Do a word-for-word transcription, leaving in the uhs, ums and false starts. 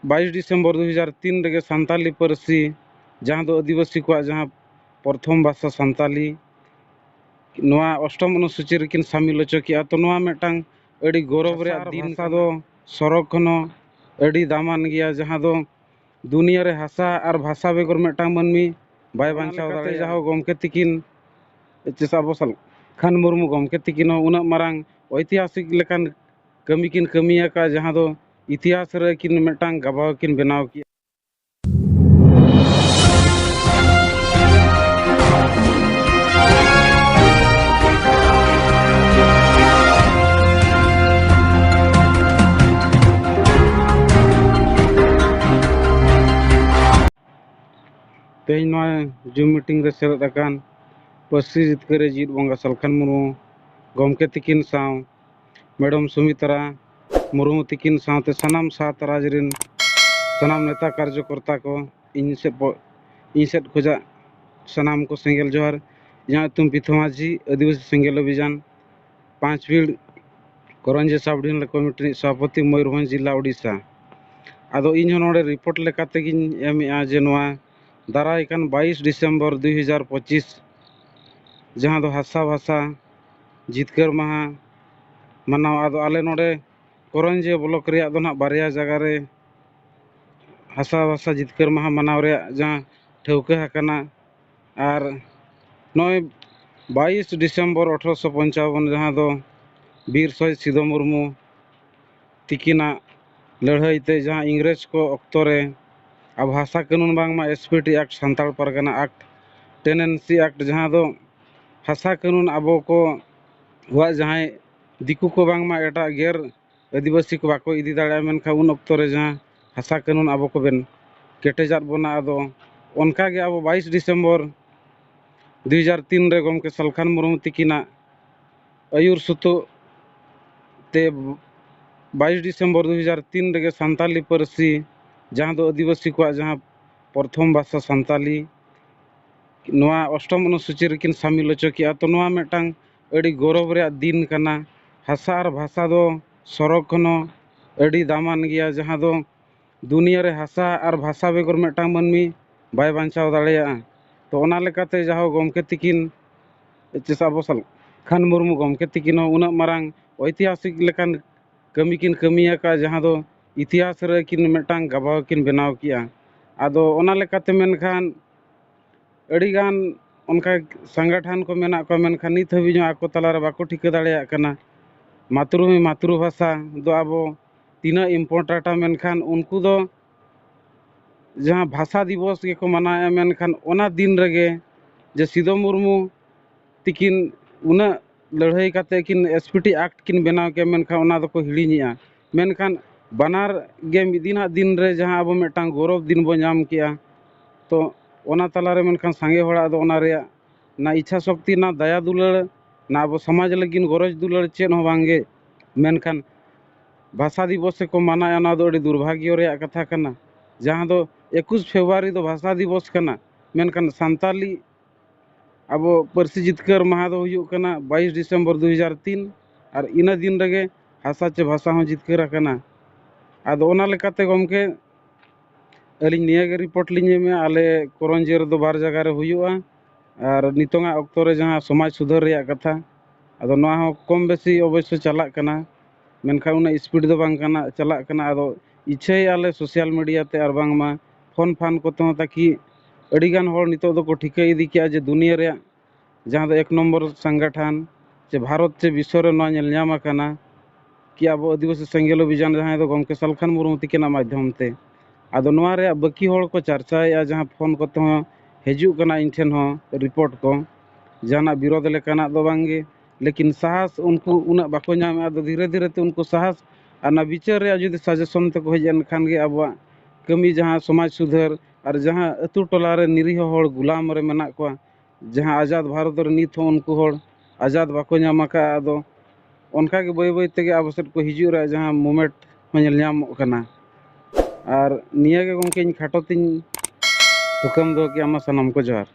ᱵᱟᱭᱤᱥ ᱰᱤᱥᱮᱢᱵᱚᱨ ᱫᱩ ᱦᱟᱡᱟᱨ ᱛᱤᱱ ᱨᱮᱜᱮ ᱥᱟᱱᱛᱟᱞᱤ ᱯᱟᱹᱨᱥᱤ, ᱡᱟᱦᱟᱸ ᱫᱚ ᱟᱹᱫᱤᱵᱟᱹᱥᱤ ᱠᱚᱣᱟᱜ ᱡᱟᱦᱟᱸ ᱯᱨᱚᱛᱷᱚᱢ ᱵᱷᱟᱥᱟ ᱥᱟᱱᱛᱟᱞᱤ, ᱱᱚᱣᱟ ᱚᱥᱴᱚᱢ ᱚᱱᱩᱥᱩᱪᱤ ᱨᱮᱠᱤᱱ ᱥᱟᱢᱤᱞ ᱦᱚᱪᱚ ᱠᱮᱜᱼᱟ᱾ ᱛᱚ ᱱᱚᱣᱟ ᱢᱤᱫᱴᱟᱝ ᱟᱹᱰᱤ ᱜᱚᱨᱚᱵᱽ ᱨᱮᱭᱟᱜ ᱫᱤᱱ ᱠᱟᱱᱟ᱾ ᱫᱚ ᱥᱚᱨᱚᱠ ᱠᱷᱚᱱ ᱦᱚᱸ ᱟᱹᱰᱤ ᱫᱟᱢᱟᱱ ᱜᱮᱭᱟ, ᱡᱟᱦᱟᱸ ᱫᱚ ᱫᱩᱱᱤᱭᱟᱹ ᱨᱮ ᱦᱟᱥᱟ ᱟᱨ ᱵᱷᱟᱥᱟ ᱵᱮᱜᱚᱨ ᱢᱤᱫᱴᱟᱝ ᱢᱟᱹᱱᱢᱤ ᱵᱟᱭ ᱵᱟᱧᱪᱟᱣ ᱫᱟᱲᱮᱭᱟᱜᱼᱟ᱾ ᱡᱟᱦᱟᱸ ᱜᱚᱢᱠᱮ ᱛᱤᱠᱤᱱ, ᱮᱪ ᱮᱥ ᱟᱵᱚ ᱥᱟᱞᱠᱷᱟᱱ ᱢᱩᱨᱢᱩ ᱜᱚᱢᱠᱮ ᱛᱤᱠᱤᱱ ᱦᱚᱸ ᱩᱱᱟᱹᱜ ᱢᱟᱨᱟᱝ ᱳᱭᱛᱤᱦᱟᱥᱤᱠ ᱞᱮᱠᱟᱱ ᱠᱟᱹᱢᱤ ᱠᱤᱱ ᱠᱟᱹᱢᱤ ᱟᱠᱟᱫᱼᱟ, ᱡᱟᱦᱟᱸ ᱫᱚ ᱤᱛᱤᱦᱟᱥ ᱨᱮ ᱠᱤᱱ ᱢᱤᱫᱴᱟᱝ ᱜᱟᱵᱟᱣ ᱠᱤᱱ ᱵᱮᱱᱟᱣ ᱠᱮᱜᱼᱟ᱾ ᱛᱮᱦᱮᱧ ᱱᱚᱣᱟ ᱡᱩᱢ ᱢᱤᱴᱤᱝ ᱨᱮ ᱥᱮᱞᱮᱫ ᱟᱠᱟᱱ ᱯᱟᱹᱨᱥᱤ ᱡᱤᱛᱠᱟᱹᱨᱤ ᱡᱤᱣᱤᱫ ᱵᱚᱸᱜᱟ ᱥᱟᱞᱠᱷᱟᱱ ᱢᱩᱨᱢᱩ ᱜᱚᱢᱠᱮ ᱛᱤᱠᱤᱱ ᱥᱟᱶ ᱢᱮᱰᱚᱢ ᱥᱩᱢᱤᱛᱨᱟ ᱢᱩᱨᱢᱩ ᱛᱤᱠᱤᱱ ᱥᱟᱶᱛᱮ ᱥᱟᱱᱟᱢ ᱥᱟᱶᱛᱟ ᱨᱟᱡᱽ ᱨᱮᱱ ᱥᱟᱱᱟᱢ ᱱᱮᱛᱟ ᱠᱟᱨᱡᱚᱠᱚᱨᱛᱟ ᱠᱚ, ᱤᱧ ᱥᱮᱫ ᱯᱚ-, ᱤᱧ ᱥᱮᱫ ᱠᱷᱚᱱᱟᱜ ᱥᱟᱱᱟᱢ ᱠᱚ ᱥᱮᱸᱜᱮᱞ ᱡᱚᱦᱟᱨ᱾ ᱤᱧᱟᱹᱜ ᱧᱩᱛᱩᱢ ᱯᱤᱛᱷᱚ ᱢᱟᱹᱡᱷᱤ, ᱟᱹᱫᱤᱵᱟᱹᱥᱤ ᱥᱮᱸᱜᱮᱞ ᱚᱵᱷᱤᱡᱟᱱ, ᱯᱟᱸᱪ ᱯᱷᱤᱞᱰ ᱠᱚᱨᱚᱧᱡᱤ ᱥᱟᱵ ᱰᱤᱵᱷᱤᱡᱚᱱᱟᱞ ᱠᱚᱢᱤᱴᱤ ᱨᱤᱱᱤᱡ ᱥᱚᱵᱷᱟᱯᱚᱛᱤ, ᱢᱚᱭᱩᱨᱵᱷᱚᱸᱡᱽ ᱡᱮᱞᱟ, ᱳᱰᱤᱥᱟ᱾ ᱟᱫᱚ ᱤᱧ ᱦᱚᱸ ᱱᱚᱰᱮ ᱨᱤᱯᱳᱨᱴ ᱞᱮᱠᱟ ᱛᱮᱜᱤᱧ ᱮᱢᱮᱜᱼᱟ ᱡᱮ ᱱᱚᱣᱟ ᱫᱟᱨᱟᱭ ᱠᱟᱱ ᱵᱟᱭᱤᱥ ᱰᱤᱥᱮᱢᱵᱚᱨ ᱫᱩ ᱦᱟᱡᱟᱨ ᱯᱚᱸᱪᱤᱥ, ᱡᱟᱦᱟᱸ ᱫᱚ ᱦᱟᱥᱟ ᱵᱷᱟᱥᱟ ᱡᱤᱛᱠᱟᱹᱨ ᱢᱟᱦᱟ ᱢᱟᱱᱟᱣ, ᱟᱫᱚ ᱟᱞᱮ ᱱᱚᱰᱮ ᱠᱚᱨᱚᱧᱡᱤᱭᱟᱹ ᱵᱞᱚᱠ ᱨᱮᱭᱟᱜ ᱫᱚ ᱱᱟᱦᱟᱜ ᱵᱟᱨᱭᱟ ᱡᱟᱭᱜᱟ ᱨᱮ ᱦᱟᱥᱟ ᱵᱷᱟᱥᱟ ᱡᱤᱛᱠᱟᱹᱨ ᱢᱟᱦᱟ ᱢᱟᱱᱟᱣ ᱨᱮᱭᱟᱜ ᱡᱟᱦᱟᱸ ᱴᱷᱟᱹᱣᱠᱟᱹ ᱟᱠᱟᱱᱟ᱾ ᱟᱨ ᱱᱚᱜᱼᱚᱭ ᱵᱟᱭᱤᱥ ᱰᱤᱥᱮᱢᱵᱚᱨ ᱟᱴᱷᱨᱚᱥᱚ ᱯᱚᱧᱪᱟᱵᱚᱱ, ᱡᱟᱦᱟᱸ ᱫᱚ ᱵᱤᱨ ᱥᱚᱦᱤᱫ ᱥᱤᱫᱚ ᱢᱩᱨᱢᱩ ᱛᱤᱠᱤᱱᱟᱜ ᱞᱟᱹᱲᱦᱟᱹᱭ ᱛᱮ ᱡᱟᱦᱟᱸ ᱤᱝᱨᱮᱡᱽ ᱠᱚ ᱚᱠᱛᱚ ᱨᱮ ᱟᱵᱚ ᱦᱟᱥᱟ ᱠᱟᱹᱱᱩᱱ ᱵᱟᱝᱢᱟ S P T act, Santal Pargana act, tenancy act, ᱡᱟᱦᱟᱸ ᱫᱚ ᱦᱟᱥᱟ ᱠᱟᱹᱱᱩᱱ ᱟᱵᱚ ᱠᱚᱣᱟᱜ ᱡᱟᱦᱟᱸᱭ ᱫᱤᱠᱩ ᱠᱚ ᱵᱟᱝᱢᱟ ᱮᱴᱟᱜ ᱜᱮᱨ ᱟᱹᱫᱤᱵᱟᱹᱥᱤ ᱠᱚ ᱵᱟᱠᱚ ᱤᱫᱤ ᱫᱟᱲᱮᱭᱟᱜᱼᱟ, ᱢᱮᱱᱠᱷᱟᱱ ᱩᱱ ᱚᱠᱛᱚ ᱨᱮ ᱡᱟᱦᱟᱸ ᱦᱟᱥᱟ ᱠᱟᱹᱱᱩᱱ ᱟᱵᱚ ᱠᱚ ᱵᱮᱱ ᱠᱮᱴᱮᱡᱟᱫ ᱵᱚᱱᱟ᱾ ᱟᱫᱚ ᱚᱱᱠᱟᱜᱮ ᱟᱵᱚ ᱵᱟᱭᱤᱥ ᱰᱤᱥᱮᱢᱵᱚᱨ ᱫᱩ ᱦᱟᱡᱟᱨ ᱛᱤᱱ ᱨᱮ ᱜᱚᱢᱠᱮ ᱥᱟᱞᱠᱷᱟᱱ ᱢᱩᱨᱢᱩ ᱛᱤᱠᱤᱱᱟᱜ ᱟᱹᱭᱩᱨ ᱥᱩᱛᱩᱜ ᱛᱮ ᱵᱟᱭᱤᱥ ᱰᱤᱥᱮᱢᱵᱚᱨ ᱫᱩ ᱦᱟᱡᱟᱨ ᱛᱤᱱ ᱨᱮᱜᱮ ᱥᱟᱱᱛᱟᱞᱤ ᱯᱟᱹᱨᱥᱤ, ᱡᱟᱦᱟᱸ ᱫᱚ ᱟᱹᱫᱤᱵᱟᱹᱥᱤ ᱠᱚᱣᱟᱜ ᱡᱟᱦᱟᱸ ᱯᱨᱚᱛᱷᱚᱢ ᱵᱷᱟᱥᱟ ᱥᱟᱱᱛᱟᱞᱤ, ᱱᱚᱣᱟ ᱚᱥᱴᱚᱢ ᱚᱱᱩᱥᱩᱪᱤ ᱨᱮᱠᱤᱱ ᱥᱟᱢᱤᱞ ᱦᱚᱪᱚ ᱠᱮᱜᱼᱟ᱾ ᱛᱚ ᱱᱚᱣᱟ ᱢᱤᱫᱴᱟᱝ ᱟᱹᱰᱤ ᱜᱚᱨᱚᱵᱽ ᱨᱮᱭᱟᱜ ᱫᱤᱱ ᱠᱟᱱᱟ᱾ ᱦᱟᱥᱟ ᱟᱨ ᱵᱷᱟᱥᱟ ᱫᱚ ᱥᱚᱨᱚᱠ ᱠᱷᱚᱱ ᱦᱚᱸ ᱟᱹᱰᱤ ᱫᱟᱢᱟᱱ ᱜᱮᱭᱟ, ᱡᱟᱦᱟᱸ ᱫᱚ ᱫᱩᱱᱤᱭᱟᱹ ᱨᱮ ᱦᱟᱥᱟ ᱟᱨ ᱵᱷᱟᱥᱟ ᱵᱮᱜᱚᱨ ᱢᱤᱫᱴᱟᱝ ᱢᱟᱹᱱᱢᱤ ᱵᱟᱭ ᱵᱟᱧᱪᱟᱣ ᱫᱟᱲᱮᱭᱟᱜᱼᱟ᱾ ᱛᱚ ᱚᱱᱟ ᱞᱮᱠᱟᱛᱮ ᱡᱟᱦᱟᱸ ᱜᱚᱢᱠᱮ ᱛᱤᱠᱤᱱ, ᱮᱪ ᱮᱥ ᱟᱵᱚ ᱥᱟᱞᱠᱷᱟᱱ ᱢᱩᱨᱢᱩ ᱜᱚᱢᱠᱮ ᱛᱤᱠᱤᱱ ᱦᱚᱸ ᱩᱱᱟᱹᱜ ᱢᱟᱨᱟᱝ ᱳᱭᱛᱤᱦᱟᱥᱤᱠ ᱞᱮᱠᱟᱱ ᱠᱟᱹᱢᱤ ᱠᱤᱱ ᱠᱟᱹᱢᱤ ᱟᱠᱟᱫᱼᱟ, ᱡᱟᱦᱟᱸ ᱫᱚ ᱤᱛᱤᱦᱟᱥ ᱨᱮ ᱠᱤᱱ ᱢᱤᱫᱴᱟᱝ ᱜᱟᱵᱟᱣ ᱠᱤᱱ ᱵᱮᱱᱟᱣ ᱠᱮᱜᱼᱟ᱾ ᱟᱫᱚ ᱚᱱᱟ ᱞᱮᱠᱟᱛᱮ ᱢᱮᱱᱠᱷᱟᱱ ᱟᱹᱰᱤᱜᱟᱱ ᱚᱱᱠᱟ ᱥᱚᱝᱜᱚᱴᱷᱚᱱ ᱠᱚ ᱢᱮᱱᱟᱜ ᱠᱚᱣᱟ, ᱢᱮᱱᱠᱷᱟᱱ ᱱᱤᱛ ᱦᱟᱹᱵᱤᱡ ᱦᱚᱸ ᱟᱠᱚ ᱛᱟᱞᱟᱨᱮ ᱵᱟᱠᱚ ᱴᱷᱤᱠᱟᱹ ᱫᱟᱲᱮᱭᱟᱜ ᱠᱟᱱᱟ᱾ ᱢᱟᱛᱨᱩᱵᱷᱩᱢᱤ, ᱢᱟᱛᱨᱩᱵᱷᱟᱥᱟ ᱫᱚ ᱟᱵᱚ ᱛᱤᱱᱟᱹᱜ ᱤᱢᱯᱚᱨᱴᱮᱱᱴᱟ, ᱢᱮᱱᱠᱷᱟᱱ ᱩᱱᱠᱩ ᱫᱚ ᱡᱟᱦᱟᱸ ᱵᱷᱟᱥᱟ ᱫᱤᱵᱚᱥ ᱜᱮᱠᱚ ᱢᱟᱱᱟᱣᱮᱫᱼᱟ, ᱢᱮᱱᱠᱷᱟᱱ ᱚᱱᱟ ᱫᱤᱱ ᱨᱮᱜᱮ ᱡᱮ ᱥᱤᱫᱩ ᱢᱩᱨᱢᱩ ᱛᱤᱠᱤᱱ ᱩᱱᱟᱹᱜ ᱞᱟᱹᱲᱦᱟᱹᱭ ᱠᱟᱛᱮ ᱠᱤᱱ ᱮᱥ ᱯᱤ ᱴᱤ ᱮᱠᱴ ᱠᱤᱱ ᱵᱮᱱᱟᱣ ᱠᱮᱜᱼᱟ, ᱢᱮᱱᱠᱷᱟᱱ ᱚᱱᱟ ᱫᱚᱠᱚ ᱦᱤᱲᱤᱧᱮᱜᱼᱟ᱾ ᱢᱮᱱᱠᱷᱟᱱ ᱵᱟᱱᱟᱨ ᱜᱮ ᱢᱤᱫ ᱫᱤᱱᱟᱜ ᱫᱤᱱ ᱨᱮ ᱡᱟᱦᱟᱸ ᱟᱵᱚ ᱢᱤᱫᱴᱟᱝ ᱜᱚᱨᱚᱵᱽ ᱫᱤᱱ ᱵᱚ ᱧᱟᱢ ᱠᱮᱜᱼᱟ, ᱛᱚ ᱚᱱᱟ ᱛᱟᱞᱟᱨᱮ ᱢᱮᱱᱠᱷᱟᱱ ᱥᱟᱸᱜᱮ ᱦᱚᱲᱟᱜ ᱫᱚ ᱚᱱᱟ ᱨᱮᱭᱟᱜ ᱱᱟ ᱤᱪᱪᱷᱟ ᱥᱚᱠᱛᱤ, ᱱᱟ ᱫᱟᱭᱟ ᱫᱩᱞᱟᱹᱲ, ᱱᱟ ᱟᱵᱚ ᱥᱚᱢᱟᱡᱽ ᱞᱟᱹᱜᱤᱫ ᱜᱚᱨᱚᱡᱽ ᱫᱩᱞᱟᱹᱲ ᱪᱮᱫ ᱦᱚᱸ ᱵᱟᱝᱜᱮ᱾ ᱢᱮᱱᱠᱷᱟᱱ ᱵᱷᱟᱥᱟ ᱫᱤᱵᱚᱥ ᱥᱮᱠᱚ ᱢᱟᱱᱟᱣᱮᱫᱼᱟ, ᱚᱱᱟ ᱫᱚ ᱟᱹᱰᱤ ᱫᱩᱨᱵᱷᱟᱜᱽᱭᱚ ᱨᱮᱭᱟᱜ ᱠᱟᱛᱷᱟ ᱠᱟᱱᱟ, ᱡᱟᱦᱟᱸ ᱫᱚ ᱮᱠᱩᱥ ᱯᱷᱮᱵᱽᱨᱩᱣᱟᱨᱤ ᱫᱚ ᱵᱷᱟᱥᱟ ᱫᱤᱵᱚᱥ ᱠᱟᱱᱟ, ᱢᱮᱱᱠᱷᱟᱱ ᱥᱟᱱᱛᱟᱞᱤ ᱟᱵᱚ ᱯᱟᱹᱨᱥᱤ ᱡᱤᱛᱠᱟᱹᱨ ᱢᱟᱦᱟ ᱫᱚ ᱦᱩᱭᱩᱜ ᱠᱟᱱᱟ ᱵᱟᱭᱤᱥ ᱰᱤᱥᱮᱢᱵᱚᱨ ᱫᱩ ᱦᱟᱡᱟᱨ ᱛᱤᱱ, ᱟᱨ ᱤᱱᱟᱹ ᱫᱤᱱ ᱨᱮᱜᱮ ᱦᱟᱥᱟ ᱪᱮ ᱵᱷᱟᱥᱟ ᱦᱚᱸ ᱡᱤᱛᱠᱟᱹᱨ ᱟᱠᱟᱱᱟ᱾ ᱟᱫᱚ ᱚᱱᱟ ᱞᱮᱠᱟᱛᱮ ᱜᱚᱢᱠᱮ, ᱟᱹᱞᱤᱧ ᱱᱤᱭᱟᱹ ᱜᱮ ᱨᱤᱯᱳᱨᱴ ᱞᱤᱧ ᱮᱢᱮᱫᱼᱟ, ᱟᱞᱮ ᱠᱚᱨᱚᱧᱡᱤᱭᱟᱹ ᱨᱮᱫᱚ ᱵᱟᱨ ᱡᱟᱭᱜᱟ ᱨᱮ ᱦᱩᱭᱩᱜᱼᱟ, ᱟᱨ ᱱᱤᱛᱚᱝᱟᱜ ᱚᱠᱛᱚ ᱨᱮ ᱡᱟᱦᱟᱸ ᱥᱚᱢᱟᱡᱽ ᱥᱩᱫᱷᱟᱹᱨ ᱨᱮᱭᱟᱜ ᱠᱟᱛᱷᱟ, ᱟᱫᱚ ᱱᱚᱣᱟ ᱦᱚᱸ ᱠᱚᱢ ᱵᱮᱥᱤ ᱚᱵᱚᱥᱥᱳᱭ ᱪᱟᱞᱟᱜ ᱠᱟᱱᱟ, ᱢᱮᱱᱠᱷᱟᱱ ᱩᱱᱟᱹᱜ ᱥᱯᱤᱰ ᱫᱚ ᱵᱟᱝ ᱠᱟᱱᱟ, ᱪᱟᱞᱟᱜ ᱠᱟᱱᱟ᱾ ᱟᱫᱚ ᱤᱪᱪᱷᱟᱹᱭᱮᱫᱼᱟ ᱞᱮ ᱥᱳᱥᱟᱞ ᱢᱤᱰᱤᱭᱟ ᱛᱮ ᱟᱨ ᱵᱟᱝᱢᱟ ᱯᱷᱳᱱ ᱯᱷᱟᱱ ᱠᱚᱛᱮ ᱦᱚᱸ, ᱛᱟᱠᱤ ᱟᱹᱰᱤᱜᱟᱱ ᱦᱚᱲ ᱱᱤᱛᱚᱜ ᱫᱚᱠᱚ ᱴᱷᱤᱠᱟᱹ ᱤᱫᱤ ᱠᱮᱜᱼᱟ ᱡᱮ ᱫᱩᱱᱤᱭᱟᱹ ᱨᱮᱭᱟᱜ ᱡᱟᱦᱟᱸ ᱫᱚ ᱮᱠ ᱱᱚᱢᱵᱚᱨ ᱥᱚᱝᱜᱚᱴᱷᱚᱱ ᱪᱮ ᱵᱷᱟᱨᱚᱛ ᱪᱮ ᱵᱤᱥᱥᱚ ᱨᱮ ᱱᱚᱣᱟ ᱧᱮᱞ ᱧᱟᱢ ᱟᱠᱟᱱᱟ ᱠᱤ ᱟᱵᱚ ᱟᱹᱫᱤᱵᱟᱹᱥᱤ ᱥᱮᱸᱜᱮᱞ ᱚᱵᱷᱤᱡᱟᱱ, ᱡᱟᱦᱟᱸᱭ ᱫᱚ ᱜᱚᱢᱠᱮ ᱥᱟᱞᱠᱷᱟᱱ ᱢᱩᱨᱢᱩ ᱛᱤᱠᱤᱱᱟᱜ ᱢᱟᱫᱽᱫᱷᱚᱢ ᱛᱮ᱾ ᱟᱫᱚ ᱱᱚᱣᱟ ᱨᱮᱭᱟᱜ ᱵᱟᱹᱠᱤ ᱦᱚᱲ ᱠᱚ ᱪᱟᱨᱪᱟᱭᱮᱫᱼᱟ, ᱡᱟᱦᱟᱸ ᱯᱷᱳᱱ ᱠᱚᱛᱮ ᱦᱚᱸ ᱦᱤᱡᱩᱜ ᱠᱟᱱᱟ ᱤᱧ ᱴᱷᱮᱱ ᱦᱚᱸ ᱨᱤᱯᱳᱨᱴ ᱠᱚ, ᱡᱟᱦᱟᱱᱟᱜ ᱵᱤᱨᱳᱫᱷ ᱞᱮᱠᱟᱱᱟᱜ ᱫᱚ ᱵᱟᱝᱜᱮ, ᱞᱮᱠᱤᱱ ᱥᱟᱦᱟᱥ ᱩᱱᱠᱩ ᱩᱱᱟᱹᱜ ᱵᱟᱠᱚ ᱧᱟᱢᱮᱫᱼᱟ᱾ ᱟᱫᱚ ᱫᱷᱤᱨᱮ ᱫᱷᱤᱨᱮ ᱛᱮ ᱩᱱᱠᱩ ᱥᱟᱦᱟᱥ ᱟᱨ ᱚᱱᱟ ᱵᱤᱪᱟᱹᱨ ᱨᱮᱭᱟᱜ ᱡᱩᱫᱤ ᱥᱟᱡᱮᱥᱚᱱ ᱛᱮᱠᱚ ᱦᱮᱡ ᱮᱱ ᱠᱷᱟᱱ ᱜᱮ ᱟᱵᱚᱣᱟᱜ ᱠᱟᱹᱢᱤ, ᱡᱟᱦᱟᱸ ᱥᱚᱢᱟᱡᱽ ᱥᱩᱫᱷᱟᱹᱨ ᱟᱨ ᱡᱟᱦᱟᱸ ᱟᱹᱛᱩ ᱴᱚᱞᱟ ᱨᱮ ᱱᱤᱨᱤᱦᱚ ᱦᱚᱲ ᱜᱩᱞᱟᱢ ᱨᱮ ᱢᱮᱱᱟᱜ ᱠᱚᱣᱟ, ᱡᱟᱦᱟᱸ ᱟᱡᱟᱫ ᱵᱷᱟᱨᱚᱛ ᱨᱮ ᱱᱤᱛ ᱦᱚᱸ ᱩᱱᱠᱩ ᱦᱚᱲ ᱟᱡᱟᱫ ᱵᱟᱠᱚ ᱧᱟᱢ ᱟᱠᱟᱫᱼᱟ, ᱟᱫᱚ ᱚᱱᱠᱟ ᱜᱮ ᱵᱟᱹᱭ ᱵᱟᱹᱭ ᱛᱮᱜᱮ ᱟᱵᱚ ᱥᱮᱫ ᱠᱚ ᱦᱤᱡᱩᱜ ᱨᱮᱭᱟᱜ ᱡᱟᱦᱟᱸ ᱢᱩᱢᱮᱱᱴ ᱦᱚᱸ ᱧᱮᱞ ᱧᱟᱢᱚᱜ ᱠᱟᱱᱟ᱾ ᱟᱨ ᱱᱤᱭᱟᱹ ᱜᱮ ᱜᱚᱢᱠᱮ, ᱤᱧ ᱠᱷᱟᱴᱚ ᱛᱤᱧ ᱛᱷᱩᱠᱟᱹᱢ ᱫᱚᱦᱚ ᱠᱮᱜᱼᱟ᱾ ᱢᱟ ᱥᱟᱱᱟᱢ ᱠᱚ ᱡᱚᱦᱟᱨ᱾